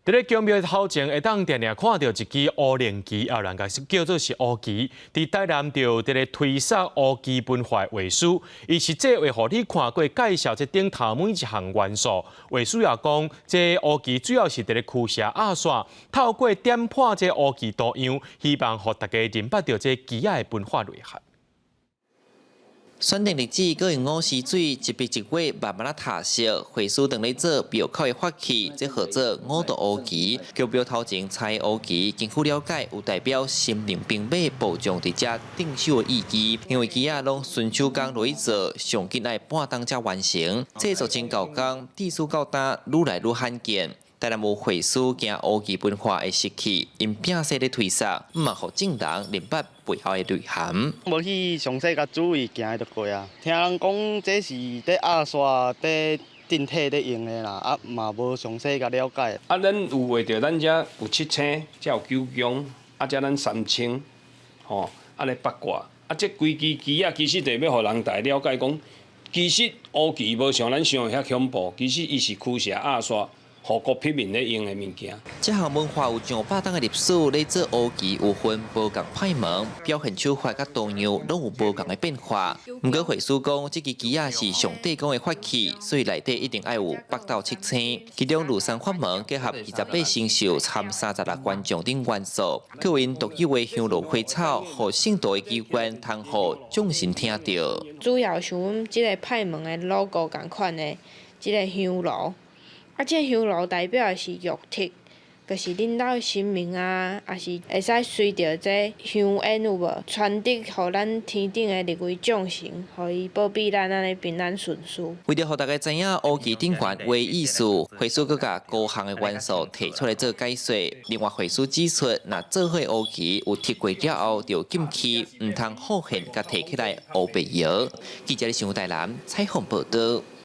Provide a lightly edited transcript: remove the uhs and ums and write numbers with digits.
佇咧宮廟頭前會當定定看著一支烏龍旗，予人共叫做是烏旗。佇台南就佇咧推捒烏旗文化畫師，伊實際會予你看過介紹這頂頭每一項元素。畫師也講，這烏旗主要是佇咧驅邪壓煞，透過點破這烏旗圖樣，希望予大家認捌著這旗仔的文化內涵。選定日子，閣用五時水一筆一畫慢慢仔塗色，繪師當咧做廟口的法器，這號做五道烏旗。宮廟頭前插烏旗，根據了解，有代表神靈兵馬部將佇遮鎮守的意義。因為旗仔攏純手工落去做，上緊愛半冬才完成。製作真猴工，至少到今愈來愈罕見。台南有繪師驚烏旗文化會失去，𪜶摒捨咧推捒，嘛予眾人認捌背後的內涵。無去詳細共注意行就過啊，聽人講這是佇壓煞、佇鎮體咧用的啦，啊嘛無詳細共了解。啊，咱有畫著咱遮有七星，才有九宮，啊，遮咱三清，吼，按呢八卦，啊，這規支旗仔其實就欲予人大家了解講，其實烏旗無像咱想的遐恐怖，其實伊是驅邪壓煞，護國庇民咧用的物件。這項文化有上百冬的歷史，咧做烏旗有分無仝派門，表現手法佮圖樣攏有無仝的變化。毋過繪師講，這支旗仔是上帝講的法器，所以內底一定愛有北斗七星。其中廬山法門結合28星宿參36權將等元素，閣有𪜶獨有的香爐花草，予聖徒的機關通予眾神聽著。主要像阮這个派門的 logo 仝款的這个香爐。啊，這个香爐代表的是玉體，就是恁兜神明啊，抑是會使隨著這香煙有無，傳遞予咱天頂的六位眾神，予伊保庇咱按呢平安順遂。為著予大家知影烏旗頂懸的意思，繪師閣共五項的元素提出來做解說。另外，繪師指出，若做好烏旗有貼過了後，就禁去，毋通好現共提起來烏白搖。記者新聞台南採訪報導。